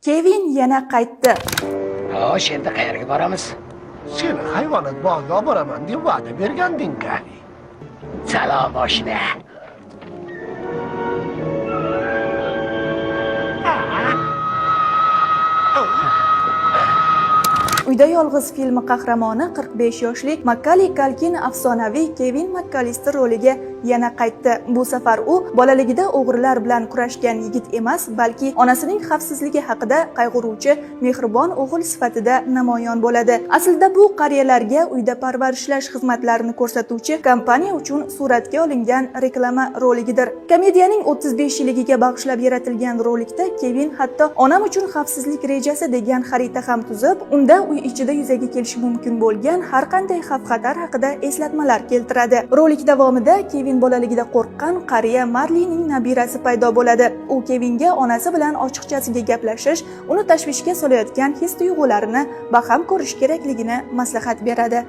Kevin yana qaytdi. Xo'sh, endi qayerga boramiz? Seni hayvonot bog'iga olib boraman deb va'da berganding, Gavi. Salom, oshna. Uyda yolg'iz filmi qahramoni 45 yoshli Makkali Kalkin afsonaviy Kevin McCallister roliga yana qaytdi. Bu safar u bolaligida o'g'rilar bilan kurashgan yigit emas, balki onasining xavfsizligi haqida qayg'uruvchi mehribon o'g'il sifatida namoyon bo'ladi. Aslida bu qariyalarga uyda parvarishlash xizmatlarini ko'rsatuvchi kompaniya uchun suratga olingan reklama roligidir. Komediyaning 35 yilligiga bag'ishlab yaratilgan rolikda Kevin hatto "Onam uchun xavfsizlik rejasi" degan xarita ham tuzib, unda uy ichida yuzaga kelishi mumkin bo'lgan har qanday xavf-xatar haqida eslatmalar keltiradi. Rolik davomida Kevin bolaligida qo'rqqan qariya Marlining nabirasi paydo bo'ladi. U Kevinga onasi bilan ochiqchasiga gaplashish, uni tashvishga solayotgan his-tuyg'ularini baham ko'rish kerakligini maslahat beradi.